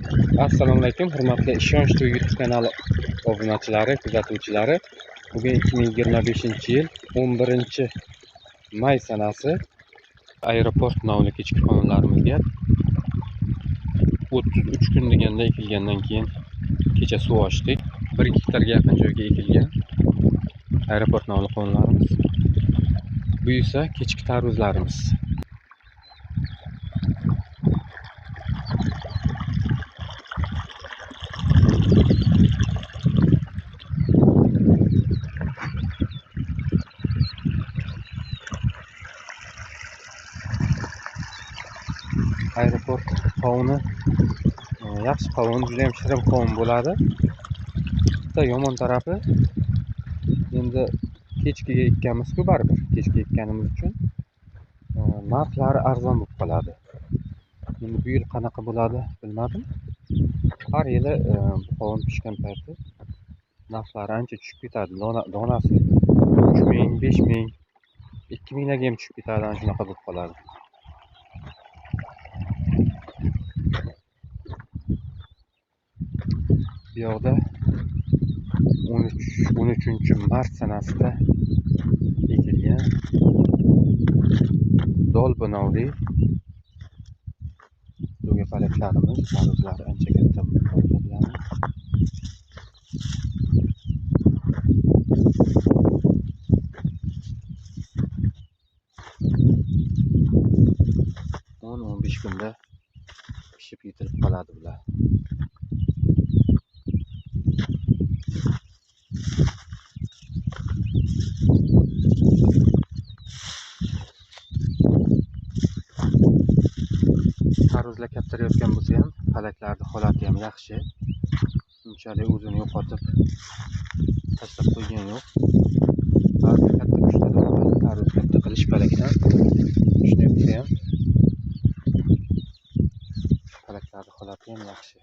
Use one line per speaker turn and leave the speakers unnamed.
Assalomu alaykum, hurmatli Ishonch TV YouTube kanali obunachilari, kuzatuvchilari. Bugun 2025-yil 11 may sanasi. Aeroport nomli kechki qovunlarimizga 33 kun deganda ekilgandan keyin kecha suv ochdik. 1 gektarga yaqin joyga ekilgan aeroport nomli qovunlarimiz. Bu esa kechki tarvuzlarimiz. Aeroport qovuni yaxshi qovun, juda ham shirin qovun bo'ladi. Bitta yomon tarafi, endi kechkiga ekkanmiz-ku, baribir kechki ekkanimiz uchun narxlari arzon bo'lib qoladi. Endi bu yil qanaqa bo'ladi bilmadim. Har yili bu qovun pishgan payti narxlari ancha tushib ketadi. Donasi 3000, 5000, 2000 larga ham tushib ketadi, ana shunaqa bo'lib qoladi. Bu yoqda 13 mart sanasida ekilgan Dolba nomli do'gapalaklarimiz, tarvuzlari ancha katta bo'lib qoldi bularni. 10-15 kunda pishib yetilib qoladi bular. Tarvuzlar kattarayotgan bo'lsa ham, palaklarning holati ham yaxshi. Unchalik o'zini yo'qotib tashlab qo'ygan yo'q. Ba'zi katta kuchlar bo'ladi, tarvuz katta qilish palakdan. Shunday bo'lsa ham palaklarning holati ham yaxshi.